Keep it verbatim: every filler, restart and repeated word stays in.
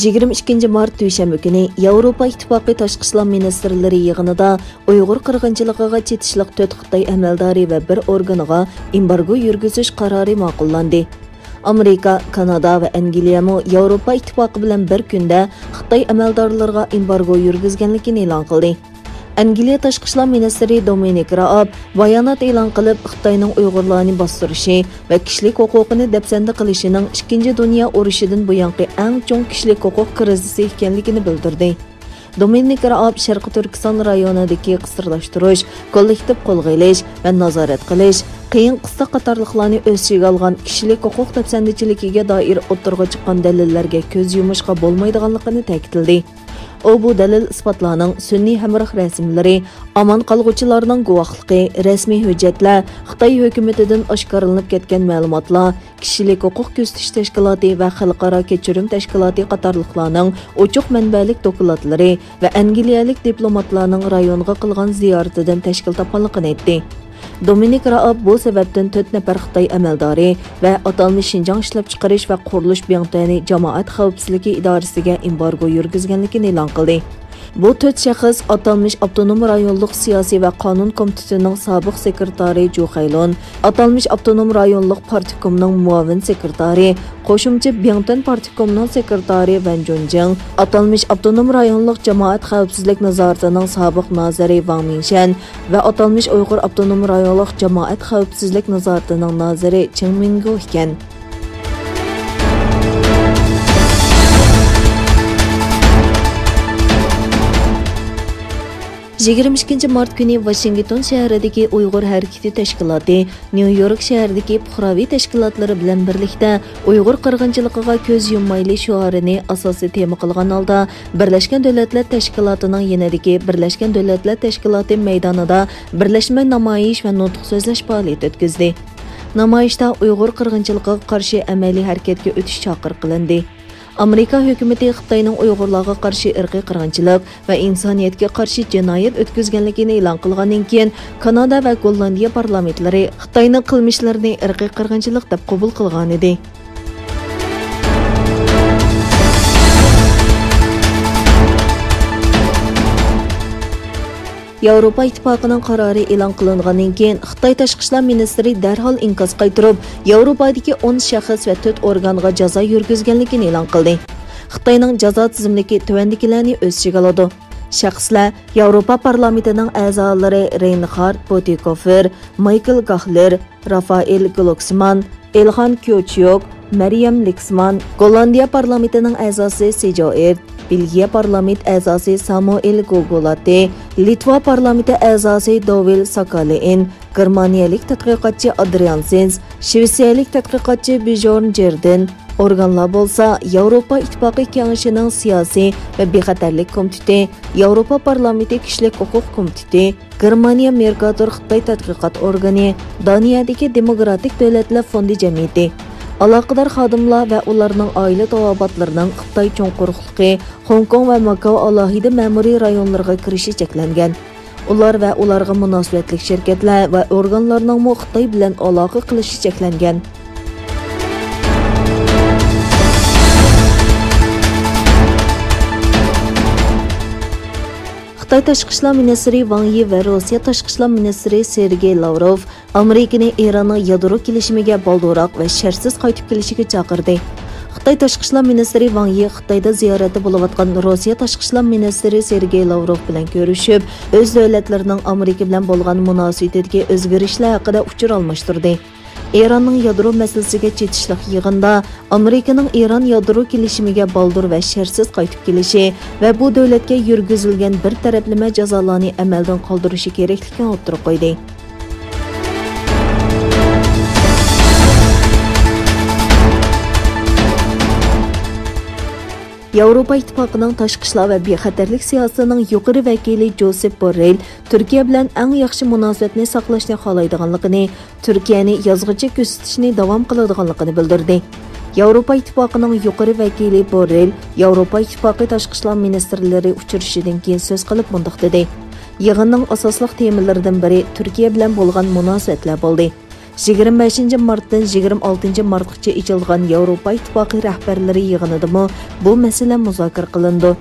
يىگىرمە ئىككىنچى مارت دۈشەنبە كۈنى ياۋروپا ئىتتىپاقى تاشقى ئىشلار مىنىستىرلىرى يىغىنىدا ئۇيغۇر قىرغىنچىلىقىغا چېتىشلىق تۆت خىتاي ئەمەلدارى ۋە بىر ئورگىنىغا ئېمبارگو يۈرگۈزۈش قارارى ماقۇللاندى. ئامېرىكا، كانادا ۋە ئەنگلىيەمۇ ياۋروپا ئىتتىپاقى بىلەن بىر كۈندە خىتاي ئەمەلدارلىرىغا ئېمبارگو يۈرگۈزگەنلىكىنى ئېلان قىلدى. ئەنگلىيە تاشقى ئىشلار مىنىستىرى دومىنىك رائاب بايانات ئېلان قىلىپ، خىتاينىڭ ئۇيغۇرلارنى باستۇرۇشى ۋە كىشىلىك ھوقۇقىنى دەپسەندە قىلىشىنىڭ ئىككىنچى دۇنيا ئۇرۇشىدىن بۇيانقى ئەڭ چوڭ كىشىلىك ھوقۇق كىرىزىسى ئىكەنلىكىنى بىلدۈردى. دومىنىك رائاب شەرقىي تۈركىستان رايونىدىكى قىسىرلاشتۇرۇش، كوللېكتىپ قولغا ئېلىش ۋە نازارەت قىلىش، قىيىن قىستاق قاتارلىقلارنى ئۆز ئىچىگە ئالغان كىشىلىك ھوقۇق دەپسەندىچىلىكىگە دائىر ئوتتۇرىغا چىققان دەلىللەرگە كۆز يۇمۇشقا بولمايدىغانلىقىنى تەكىتلىدى. ئۇ بۇ دەلىل-ئىسپاتلارنىڭ سۈنئىي ھەمراھ رەسىملىرى، ئامان قالغۇچىلارنىڭ گۇۋاھلىقى، رەسمىي ھۆججەتلەر، خىتاي ھۆكۈمىتىدىن ئاشكارىلىنىپ كەتكەن مەلۇماتلار، كىشىلىك ھوقۇق كۆزىتىش تەشكىلاتى ۋە خەلقئارا كەچۈرۈم تەشكىلاتى قاتارلىقلارنىڭ ئوچۇق مەنبەلىك دوكلاتلىرى ۋە ئەنگلىيەلىك دىپلوماتلارنىڭ رايونغا قىلغان زىيارىتىدىن تەشكىل تاپقانلىقىنى ئېيتتى. دومىنىك رائاب بۇ سەۋەبتىن تۆت نەپەر خىتاي ئەمەلدارى ۋە ئاتالمىش شىنجاڭ ئىشلەپچىقىرىش ۋە قۇرۇلۇش بىڭتۈەنى جامائەت خەۋپسىزلىكى ئىدارىسىگە ئېمبارگو يۈرگۈزگەنلىكىنى ئېلان قىلدى. بۇ تۆت شەخس ئاتالمىش ئاپتونوم رايونلۇق سىياسىي ۋە قانۇن كومىتېتىنىڭ سابىق سېكرېتارى جۇ خەيلۇن، ئاتالمىش ئاپتونوم رايونلۇق پارتكومنىڭ مۇئاۋىن سېكرېتارى، قوشۇمچە بىڭتۈەن پارتكومنىڭ سېكرېتارى ۋەن جۇنجىڭ، ئاتالمىش ئاپتونوم رايونلۇق جامائەت خەۋپسىزلىك نازارىتىنىڭ سابىق نازىرى ۋاڭ مىڭشەن ۋە ئاتالمىش ئۇيغۇر ئاپتونوم رايونلۇق جامائەت خەۋپسىزلىك نازارىتىنىڭ نازىرى چېڭ مىنگو ئىكەن. يىگىرمە ئىككىنچى مارت كۈنى ۋاشىنگتون شەھىرىدىكى ئۇيغۇر ھەرىكىتى تەشكىلاتى نيۇ يورك شەھىرىدىكى پۇقراۋى تەشكىلاتلىرى بىلەن بىرلىكتە ئۇيغۇر قىرغىنچىلىقىغا كۆز يۇممايلى شوئارىنى ئاساسىي تېما قىلغان ھالدا بىرلەشكەن دۆلەتلەر تەشكىلاتىنىڭ يېنىدىكى بىرلەشكەن دۆلەتلەر تەشكىلاتى مەيدانىدا بىرلەشمە نامايىش ۋە نۇتۇق سۆزلەش پائالىيىتى ئۆتكۈزدى. نامايىشتا ئۇيغۇر قىرغىنچىلىقىغا قارشى ئەمەلىي ھەرىكەتكە ئۆتۈش چاقىرىق قىلىندى. ئامېرىكا ھۆكۈمىتى خىتاينىڭ ئۇيغۇرلارغا قارشى ئىرقىي قىرغىنچىلىق ۋە ئىنسانىيەتكە قارشى جىنايەت ئۆتكۈزگەنلىكىنى ئېلان قىلغاندىن كېيىن، كانادا ۋە گوللاندىيە پارلامېنتلىرى خىتاينىڭ قىلمىشلىرىنى ئىرقىي قىرغىنچىلىق دەپ قوبۇل قىلغانىدى. ياۋروپا ئىتتىپاقىنىڭ قارارى ئېلان قىلىنغاندىن كېيىن، خىتاي تاشقى ئىشلار مىنىستىرى دەرھال ئىنكاس قايتۇرۇپ، ياۋروپادىكى ئون شەخس ۋە تۆت ئورگانغا جازا يۈرگۈزگەنلىكىنى ئېلان قىلدى. خىتاينىڭ جازا تىزىملىكى تۆۋەندىكىلەرنى ئۆز ئىچىگە ئالىدۇ. شەخسلەر ياۋروپا پارلامېنتىنىڭ ئەزالىرى رېينخارد بۇتىكوفېر، مايكل گاھلېر، رافائېل گلوكسمان، ئېلخان كيۇچيۇك، مەريەم لىكسمان، گوللاندىيە پارلامېنتىنىڭ ئەزاسى سىجوئېرت، بېلگىيە پارلامېنت ئەزاسى سامۇئېل گوگولاتى، لىتۋا پارلامېنتى ئەزاسى دوۋىل ساكالېئىن، گېرمانىيەلىك تەتقىقاتچى ئادرىان سىنس، شىۋېتسىيەلىك تەتقىقاتچى بىژورن جېردىن، ئورگانلار بولسا ياۋروپا ئىتتىپاقى كېڭىشىنىڭ سىياسىي ۋە بىخەتەرلىك كومىتېتى، ياۋروپا پارلامېنتى كىشىلىك ھوقۇق كومىتېتى، گېرمانىيە مېركاتور خىتاي تەتقىقات ئورگىنى، دانىيەدىكى دېموكراتىك دۆلەتلەر فوندى جەمئىيىتى، ئالاقىدار خادىملار ۋە ئۇلارنىڭ ئائىلە تاۋابىئاتلىرىنىڭ خىتاي چوڭ قۇرۇقلۇقى، خوڭكوڭ ۋە ماكاۋ ئالاھىدە مەمۇرىي رايونلىرىغا كىرىشى چەكلەنگەن. ئۇلار ۋە ئۇلارغا مۇناسىۋەتلىك شىركەتلەر ۋە ئورگانلارنىڭمۇ خىتاي بىلەن ئالاقە قىلىشى چەكلەنگەن. خىتاي تاشقى ئىشلار مىنىستىرى ۋاڭ يى ۋە روسىيە تاشقى ئىشلار مىنىستىرى سېرگېي لاۋروف ئامېرىكىنى ئىراننىڭ يادرو كېلىشىمىگە بالدۇرراق ۋە شەرتسىز قايتىپ كېلىشىگە چاقىردى. خىتاي تاشقى ئىشلار مىنىستىرى ۋاڭ يى خىتايدا زىيارەتتە بولۇۋاتقان روسىيە تاشقى ئىشلار مىنىستىرى سېرگېي لاۋروف بىلەن كۆرۈشۈپ، ئۆز دۆلەتلىرىنىڭ ئامېرىكا بىلەن بولغان مۇناسىۋىتىدىكى ئۆزگىرىشلەر ھەققىدە ئۇچۇر ئالماشتۇردى. ئىراننىڭ يادرو مەسىلىسىگە چېتىشلىق يىغىندا ئامېرىكىنىڭ ئىران يادرو كېلىشىمىگە بالدۇر ۋە شەرتسىز قايتىپ كېلىشى ۋە بۇ دۆلەتكە يۈرگۈزۈلگەن بىر تەرەپلىمە جازالارنى ئەمەلدىن قالدۇرۇشى كېرەكلىكىنى ئوتتۇرىغا قويدى. ياۋروپا ئىتتىپاقىنىڭ تاشقى ئىشلار ۋە بىخەتەرلىك سىياسىتىنىڭ يۇقىرى ۋەكىلى جوسېپ بوررېل تۈركىيە بىلەن ئەڭ ياخشى مۇناسىۋەتنى ساقلاشنى خالايدىغانلىقىنى، تۈركىيەنى يازغىچە كۆزىتىشنى داۋام قىلىدىغانلىقىنى بىلدۈردى. ياۋروپا ئىتتىپاقىنىڭ يۇقىرى ۋەكىلى بوررېل ياۋروپا ئىتتىپاقى تاشقى ئىشلار مىنىستىرلىرى ئۇچرىشىشىدىن كېيىن سۆز قىلىپ مۇنداق دېدى: يىغىننىڭ ئاساسلىق تېمىلىرىدىن بىرى تۈركىيە بىلەن بولغان مۇناسىۋەتلەر بولدى. يىگىرمە بەشىنچى مارتتىن يىگىرمە ئالتىنچى مارتقىچە ئېچىلغان ياۋروپا ئىتتىپاقى رەھبەرلىرى يىغىنىدىمۇ بۇ مەسىلە مۇزاكىرە قىلىنىدۇ.